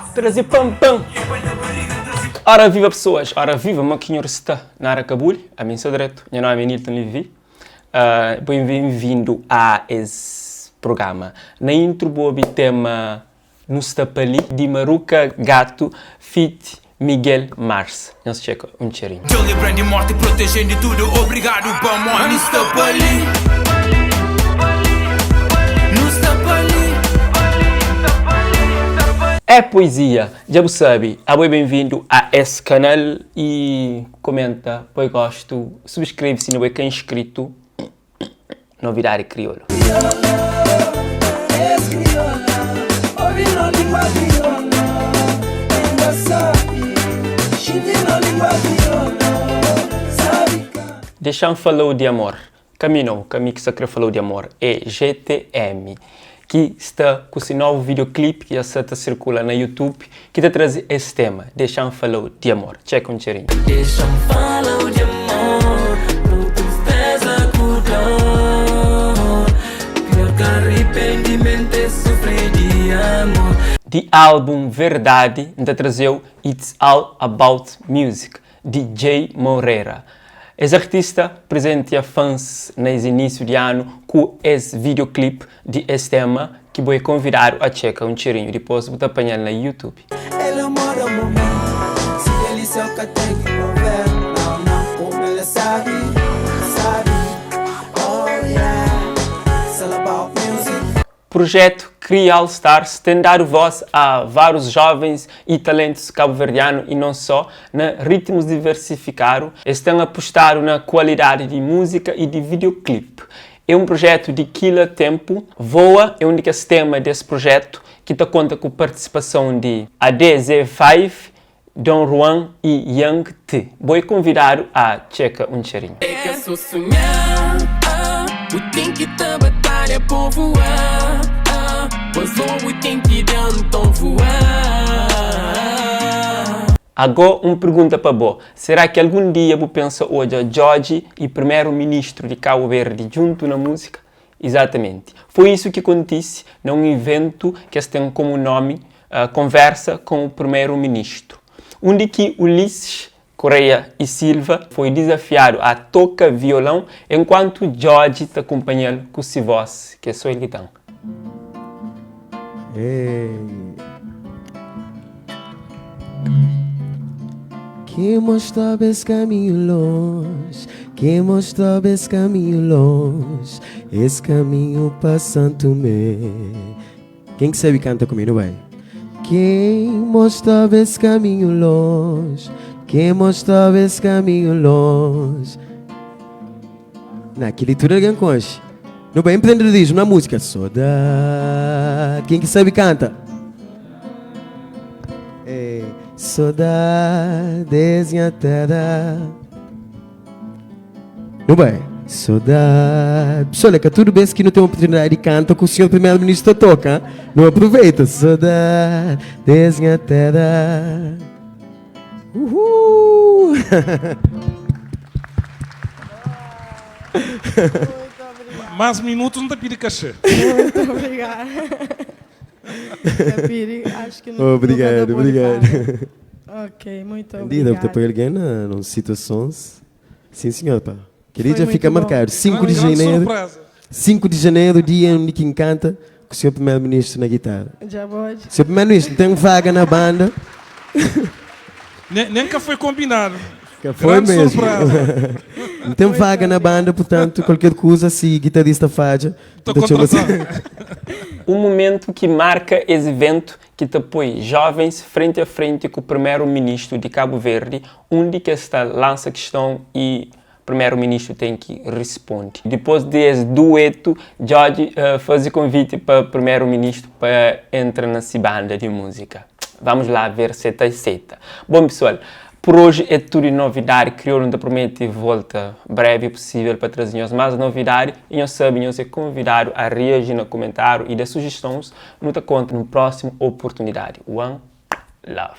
Traze pan pan Ora viva pessoas, ora viva mo ki nhor sta na ara kabuli ami nsa dretu nha nomi é Nilton Levy uh, bem-vindo a es programa na intro bu obi tema Nu sta pa li di Maruka Gato feat Miguel Mars nhos txeka un txerinhu. Deus libra-m di morti, proteje-m di tudu Obrigadu pamodi nu sta pa li Nu sta pa li É poesia, dja bu sabe, abo é benvindu a es kanal y komenta, poi gostu, subskreve si inda bu é ka inscritu, Novidadi kriolu. Dexa-m fala-u di amor. Ka mi no, ka mi ki sta kre fala-u di amor. É GTM ki sta ku se novu videoclip ki dja sta ta sirkula na YouTube ki ta traze es tema, Dexa-m fala-u di amor. Txeka un txerinhu. Dexa-m fala-u di amor No tristeza ku dor Pior ki arrependimento é sufri di amor. Di álbum Verdadi N ta traze-u It's All About Music di Jay Moreira. Es artista prezentia fãs na es inísiu di anu ku es videoclip di es tema ki bo é konvidadu a txeka un txerinhu dipos bu ta panha-l na YouTube. Projetu Kriol Stars ten dadu vós a várius jovens y talentus kabuverdianu y non só, na ritmus diversifikadu. Es ten apostadu na kualidadi di múzika y di videoclip. É un projetu di kila tenpu. Voa é un di kes tema des projetu ki ta konta ku partisipason di ADZ-Five, Don Juan y Young T. Bo é konvidadu a txeka un txerinhu. É ka so sunhá, ah, bu ten ki ta batalha po voá, ah, Pois lo bu ten ki da nton voá. Agó un pergunta pa bo, será ki algun dia bu pensa odja Djodje y primeru ministru di Kabu Verdi djuntu na múzika? Izatamenti. Foi isu ki kontise na un iventu ki es ten komu nomi Conversa com o Primeiro-Ministro, undi ki Ulisses Correia e Silva foi dizafiadu a toka violãu enkuantu Djodje ta kunpanha-l ku si vós, ki é só el ki ten. Quem mostrou esse caminho longe Quem mostrou esse caminho longe Esse caminho pa Santo Tomé Quem que sabe canta comigo, não vai? Quem mostrou esse caminho longe Quem mostrou esse caminho longe Na, kel-li tudu algen konxe Nu bai empreendedorismo na múzika Sodade Ken ki sabe kanta? Ei, sodades nha terra Nu bai Sodade Pessoal, é ka tudu bes ki nu ten oportunidadi di kanta ku senhor primeru-ministru ta toka Nu aproveita Sodades nha terra Uhuu! Más minutus N ta pidi kaxê. Muito obrigada. Ta pidi, acho que nu, Obrigado, nu ka ta pode obrigado. para. Ok, muito Andida, bu ta obrigada. poi algen na num situasons. Sim, senhor, pá. Kel-li Foi dja fika muito bom. markadu. 5 di Grande, grande janeiro, surpresa. 5 di janeiro, dia undi ki N kanta ku senhor primeru-ministru na guitarra. Dja pode. Senhor primeru-ministru, N ten vaga na banda. Nem, nem ka foi kombinadu. Ka foi Grande mesmo. surpresa. N ten vaga na banda, portanto, qualquer kuza, si guitarrista fadja, Ta N ta txoma kontratadu. Un mumentu ki marka es iventu ki ta poi jovens frenti a frenti ku primeru-ministru di Kabu Verdi undi ki es ta lansa kiston y Primeru-ministru ten ki risponde. Dipôs di es duetu, Djodje faze konviti pa primeru-ministru pa entra na si banda di múzika. Vamos lá ver se ta aseita. Bon pesoal, pur oji é tudu di novidadi kriolu. N ta promete volta brevi pusível pa traze nhos más novidadi. Y nhos sabe, nhos é konvidadu a reaji na kumentáriu y da sujistons. Nu ta konta nun prósimu oportunidadi. One love.